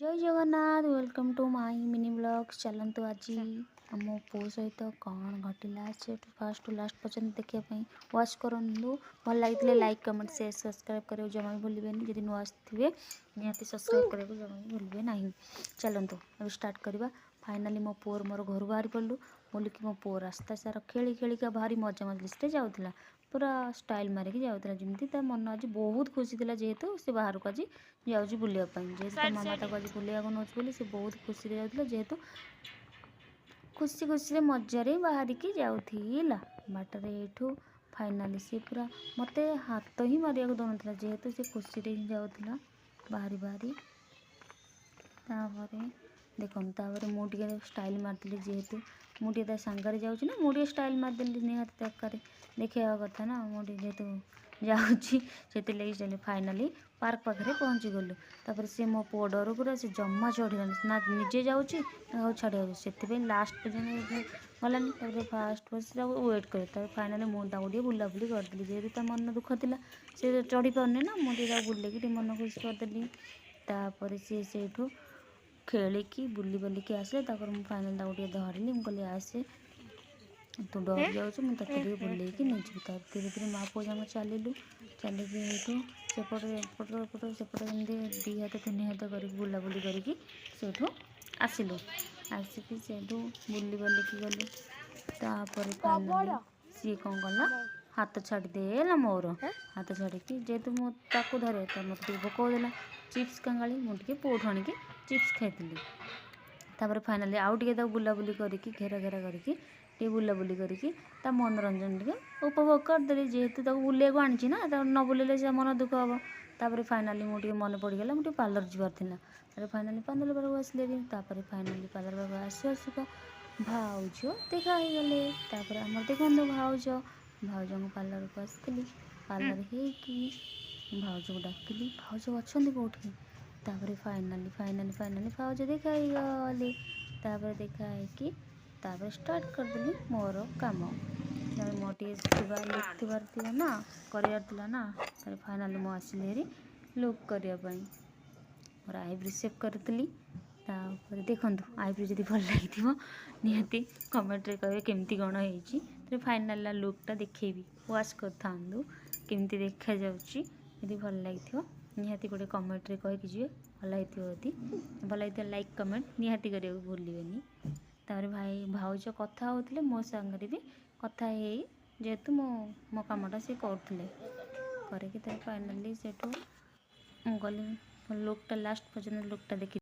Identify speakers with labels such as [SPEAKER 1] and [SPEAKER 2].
[SPEAKER 1] Jay Jagannath, welcome to my mini vlog। ଚାଲନ୍ତୁ, ଆଜି ଆମ ପୁଅ ସହିତ କ'ଣ ଘଟିଲା, ସେଠୁ ଫାଷ୍ଟ ଟୁ ଲାଷ୍ଟ ପର୍ଯ୍ୟନ୍ତ ଦେଖିବା ପାଇଁ ୱାଚ୍ କରନ୍ତୁ। ଭଲ ଲାଗିଥିଲେ ଲାଇକ୍, କମେଣ୍ଟ, ସେୟାର, ସବସ୍କ୍ରାଇବ୍ କରିବାକୁ ଜମା ବି ଭୁଲିବେନି। ଯଦି ନୂଆ ଆସିଥିବେ, ନିହାତି ସବସ୍କ୍ରାଇବ୍ କରିବାକୁ ଜମା ବି ଭୁଲିବେ ନାହିଁ। ଚାଲନ୍ତୁ, ଏବେ ଷ୍ଟାର୍ଟ କରିବା। ଫାଇନାଲି ମୋ ପୁଅର ମୋର ଘରୁ ବାହାରି ପଡ଼ିଲୁ ବୋଲିକି। ମୋ ପୁଅ ରାସ୍ତା ସାରା ଖେଳି ଖେଳିକା ଭାରି ମଜା ମଜଲିସରେ ଯାଉଥିଲା। ପୁରା ଷ୍ଟାଇଲ୍ ମାରିକି ଯାଉଥିଲା, ଯେମିତି ତା ମନ ଆଜି ବହୁତ ଖୁସି ଥିଲା, ଯେହେତୁ ସେ ବାହାରକୁ ଆଜି ଯାଉଛି ବୁଲିବା ପାଇଁ। ଯେହେତୁ ତା ମାମା ତାକୁ ଆଜି ବୁଲିବାକୁ ନେଉଛି ବୋଲି ସେ ବହୁତ ଖୁସିରେ ଯାଉଥିଲା। ଯେହେତୁ ଖୁସି ଖୁସିରେ ମଜାରେ ବାହାରିକି ଯାଉଥିଲା ବାଟରେ, ଏଇଠୁ ଫାଇନାଲି ସିଏ ପୁରା ମୋତେ ହାତ ହିଁ ମାରିବାକୁ ଦେଉନଥିଲା, ଯେହେତୁ ସେ ଖୁସିରେ ହିଁ ଯାଉଥିଲା ବାହାରି ବାହାରି। ତାପରେ ଦେଖନ୍ତୁ, ତାପରେ ମୁଁ ଟିକେ ଷ୍ଟାଇଲ୍ ମାରିଦେଲି। ଯେହେତୁ ମୁଁ ଟିକେ ତା ସାଙ୍ଗରେ ଯାଉଛି ନା, ମୁଁ ଟିକେ ଷ୍ଟାଇଲ୍ ମାରିଦେଲି। ନିହାତି ଦରକାର ଦେଖେଇବା କଥା ନା, ମୁଁ ଟିକେ ଯେହେତୁ ଯାଉଛି, ସେଥିଲାଗି ଷ୍ଟାଇଲ୍। ଫାଇନାଲି ପାର୍କ ପାଖରେ ପହଞ୍ଚିଗଲୁ। ତାପରେ ସେ ମୋ ପୁଅ ଡରକୁରା, ସେ ଜମା ଚଢ଼ିଲାନି ନା, ନିଜେ ଯାଉଛି ନା ଆଉ ଛାଡ଼ିବାକୁ। ସେଥିପାଇଁ ଲାଷ୍ଟ ପର୍ଯ୍ୟନ୍ତ ଗଲାନି। ତାପରେ ଫାଷ୍ଟ ଫାଷ୍ଟ ତାକୁ ୱେଟ୍ କରେ। ତାପରେ ଫାଇନାଲି ମୁଁ ତାକୁ ଟିକେ ବୁଲାବୁଲି କରିଦେଲି। ଯେହେତୁ ତା ମନ ଦୁଃଖ ଥିଲା, ସେ ଚଢ଼ି ପାରୁନି ନା, ମୁଁ ଟିକେ ତାକୁ ବୁଲେଇକି ଟିକେ ମନ ଖୁସି କରିଦେଲି। ତାପରେ ସିଏ ସେଇଠୁ ଖେଳିକି ବୁଲି ବାଲିକି ଆସିଲେ। ତାପରେ ମୁଁ ଫାଇନାଲି ତାକୁ ଟିକେ ଧରିଲି। ମୁଁ କହିଲି, "ଆସେ, ତୁ ଡରି ଯାଉଛୁ, ମୁଁ ତତେ ଟିକେ ବୁଲେଇକି ନେଇଯିବି।" ତାପରେ ଧୀରେ ଧୀରେ ମା ପୁଅ ଯାକ ଚାଲିଲୁ। ଚାଲିକି ଏଇଠୁ ସେପଟ ଏପଟ ଏପଟ ସେପଟ ଏମିତି ଦୁଇ ହାତ ତିନି ହାତ କରିକି ବୁଲାବୁଲି କରିକି ସେଇଠୁ ଆସିଲୁ। ଆସିକି ସେଇଠୁ ବୁଲି ବାଲିକି ଗଲୁ। ତାପରେ ଫାଇନାଲି ସିଏ କ'ଣ କଲା, ହାତ ଛାଡ଼ିଦେଲା ମୋର। ହାତ ଛାଡ଼ିକି, ଯେହେତୁ ମୁଁ ତାକୁ ଧରେ ତ ମୋତେ ଟିକେ ଭୋକ ହେଉଥିଲା, ଚିପ୍ସ କାଙ୍ଗାଳି, ମୁଁ ଟିକେ ପୁଅଠୁ ଆଣିକି ଚିପ୍ସ ଖାଇଥିଲି। ତାପରେ ଫାଇନାଲି ଆଉ ଟିକେ ତାକୁ ବୁଲାବୁଲି କରିକି, ଘେରା ଘେରା କରିକି, ଟିକେ ବୁଲାବୁଲି କରିକି ତା ମନୋରଞ୍ଜନ ଟିକେ ଉପଭୋଗ କରିଦେଲି। ଯେହେତୁ ତାକୁ ବୁଲିବାକୁ ଆଣିଛି ନା, ତାକୁ ନ ବୁଲିଲେ ସେ ମନ ଦୁଃଖ ହେବ। ତାପରେ ଫାଇନାଲି ମୁଁ ଟିକେ ମନେ ପଡ଼ିଗଲା, ମୁଁ ଟିକେ ପାର୍ଲର ଯିବାର ଥିଲା। ତାପରେ ଫାଇନାଲି ପାର୍ଲର ପାଖକୁ ଆସିଲି। ତାପରେ ଫାଇନାଲି ପାର୍ଲର ପାଖକୁ ଆସୁ ଆସୁକା ଭାଉଜ ଦେଖା ହେଇଗଲେ। ତାପରେ ଆମର ଦେଖନ୍ତୁ ଭାଉଜ, ଭାଉଜଙ୍କ ପାର୍ଲରକୁ ଆସିଥିଲି। ପାର୍ଲର ହେଇକି ଭାଉଜକୁ ଡାକିଲି, "ଭାଉଜ ଅଛନ୍ତି କେଉଁଠି?" ତାପରେ ଫାଇନାଲି ଫାଇନାଲି ଫାଇନାଲି ଭାଉଜ ଦେଖା ହେଇଗଲେ। ତାପରେ ଦେଖା ହେଇକି ତାପରେ ଷ୍ଟାର୍ଟ କରିଦେଲି ମୋର କାମ। ତାପରେ ମୋର ଟିକେ ଥିବା ଲୁକ୍ ଥିବାର ଥିଲା ନା, କରିବାର ଥିଲା ନା। ତାପରେ ଫାଇନାଲି ମୁଁ ଆସିଲି ହେରି ଲୁକ୍ କରିବା ପାଇଁ। ମୋର ଆଇବ୍ରୋ ସେପ୍ କରିଥିଲି। ତାପରେ ଦେଖନ୍ତୁ, ଆଇବ୍ରୋ ଯଦି ଭଲ ଲାଗିଥିବ, ନିହାତି କମେଣ୍ଟରେ କହିବେ କେମିତି କ'ଣ ହେଇଛି। ତାପରେ ଫାଇନାଲ୍ ଲୁକ୍ଟା ଦେଖେଇବି, ୱାଚ୍ କରିଥାନ୍ତୁ କେମିତି ଦେଖାଯାଉଛି। ଯଦି ଭଲ ଲାଗିଥିବ, ନିହାତି ଗୋଟେ କମେଣ୍ଟରେ କହିକି ଯିବେ। ଭଲ ହେଇଥିବ, ଯଦି ଭଲ ହେଇଥିବ, ଲାଇକ୍ କମେଣ୍ଟ ନିହାତି କରିବାକୁ ଭୁଲିବେନି। ତାପରେ ଭାଇ ଭାଉଜ କଥା ହେଉଥିଲେ ମୋ ସାଙ୍ଗରେ ବି କଥା ହେଇ, ଯେହେତୁ ମୁଁ ମୋ କାମଟା ସିଏ କରୁଥିଲେ କରିକି। ତାପରେ ଫାଇନାଲି ସେଠୁ ମୁଁ ଗଲି। ଲୁକ୍ଟା ଲାଷ୍ଟ ପର୍ଯ୍ୟନ୍ତ ଲୁକ୍ଟା ଦେଖି